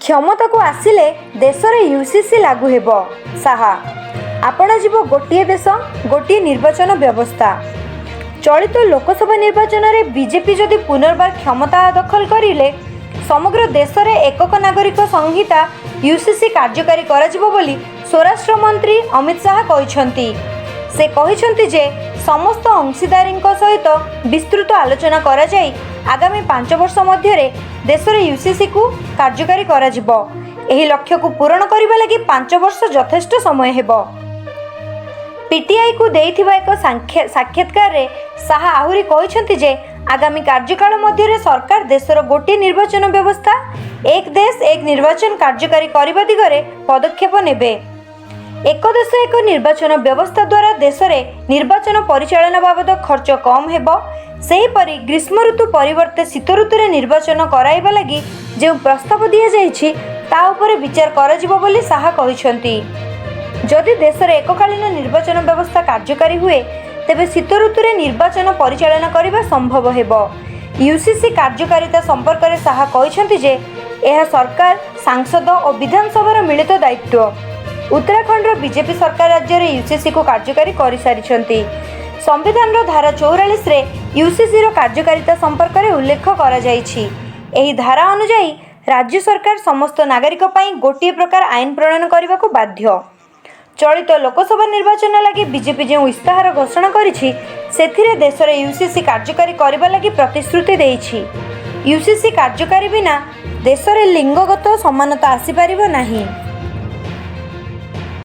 କ୍ଷମତାକୁ ଆସିଲେ ଦେଶରେ ୟୁସିସି ଲାଗୁ ହେବ: ଶାହା। ଆପଣାଯିବ ଗୋଟିଏ ଦେଶ, ଗୋଟିଏ ନିର୍ବାଚନ ବ୍ୟବସ୍ଥା। ଚଳିତ ଲୋକସଭା ନିର୍ବାଚନରେ ବିଜେପି ଯଦି ପୁନର୍ବାର କ୍ଷମତା ଦଖଲ କରିଲେ, ସମଗ୍ର ଦେଶରେ ଏକକ ନାଗରିକ ସଂହିତା ୟୁସିସି କାର୍ଯ୍ୟକାରୀ କରାଯିବ ବୋଲି ସ୍ୱରାଷ୍ଟ୍ର ମନ୍ତ୍ରୀ ଅମିତ ଶାହା କହିଛନ୍ତି। ସେ କହିଛନ୍ତି ଯେ, ସମସ୍ତ ଅଂଶୀଦାରୀଙ୍କ ସହିତ ବିସ୍ତୃତ ଆଲୋଚନା କରାଯାଇ ଆଗାମୀ 5 ବର୍ଷ ମଧ୍ୟରେ ଦେଶରେ ୟୁସିସିକୁ କାର୍ଯ୍ୟକାରୀ କରାଯିବ। ଏହି ଲକ୍ଷ୍ୟକୁ ପୂରଣ କରିବା ଲାଗି 5 ବର୍ଷ ଯଥେଷ୍ଟ ସମୟ ହେବ। ପିଟିଆଇକୁ ଦେଇଥିବା ଏକ ସାକ୍ଷାତକାରରେ ଶାହା ଆହୁରି କହିଛନ୍ତି ଯେ, ଆଗାମୀ କାର୍ଯ୍ୟକାଳ ମଧ୍ୟରେ ସରକାର ଦେଶର ଗୋଟିଏ ନିର୍ବାଚନ ବ୍ୟବସ୍ଥା, ଏକ ଦେଶ ଏକ ନିର୍ବାଚନ କାର୍ଯ୍ୟକାରୀ କରିବା ଦିଗରେ ପଦକ୍ଷେପ ନେବେ। ଏକ ଦେଶ ଏକ ନିର୍ବାଚନ ବ୍ୟବସ୍ଥା ଦ୍ୱାରା ଦେଶରେ ନିର୍ବାଚନ ପରିଚାଳନା ବାବଦ ଖର୍ଚ୍ଚ କମ୍ ହେବ। ସେହିପରି ଗ୍ରୀଷ୍ମ ଋତୁ ପରିବର୍ତ୍ତେ ଶୀତ ଋତୁରେ ନିର୍ବାଚନ କରାଇବା ଲାଗି ଯେଉଁ ପ୍ରସ୍ତାବ ଦିଆଯାଇଛି, ତା ଉପରେ ବିଚାର କରାଯିବ ବୋଲି ଶାହା କହିଛନ୍ତି। ଯଦି ଦେଶରେ ଏକକାଳୀନ ନିର୍ବାଚନ ବ୍ୟବସ୍ଥା କାର୍ଯ୍ୟକାରୀ ହୁଏ, ତେବେ ଶୀତ ଋତୁରେ ନିର୍ବାଚନ ପରିଚାଳନା କରିବା ସମ୍ଭବ ହେବ। ୟୁସିସି କାର୍ଯ୍ୟକାରିତା ସମ୍ପର୍କରେ ଶାହା କହିଛନ୍ତି ଯେ, ଏହା ସରକାର, ସାଂସଦ ଓ ବିଧାନସଭାର ମିଳିତ ଦାୟିତ୍ୱ। ଉତ୍ତରାଖଣ୍ଡର ବିଜେପି ସରକାର ରାଜ୍ୟରେ ୟୁସିସିକୁ କାର୍ଯ୍ୟକାରୀ କରିସାରିଛନ୍ତି। ସମ୍ବିଧାନର ଧାରା 44ରେ ୟୁସିସିର କାର୍ଯ୍ୟକାରିତା ସମ୍ପର୍କରେ ଉଲ୍ଲେଖ କରାଯାଇଛି। ଏହି ଧାରା ଅନୁଯାୟୀ ରାଜ୍ୟ ସରକାର ସମସ୍ତ ନାଗରିକ ପାଇଁ ଗୋଟିଏ ପ୍ରକାର ଆଇନ ପ୍ରଣୟନ କରିବାକୁ ବାଧ୍ୟ। ଚଳିତ ଲୋକସଭା ନିର୍ବାଚନ ଲାଗି ବିଜେପି ଯେଉଁ ଇସ୍ତାହାର ଘୋଷଣା କରିଛି, ସେଥିରେ ଦେଶରେ ୟୁସିସି କାର୍ଯ୍ୟକାରୀ କରିବା ଲାଗି ପ୍ରତିଶ୍ରୁତି ଦେଇଛି। ୟୁସିସି କାର୍ଯ୍ୟକାରୀ ବିନା ଦେଶରେ ଲିଙ୍ଗଗତ ସମାନତା ଆସିପାରିବ ନାହିଁ।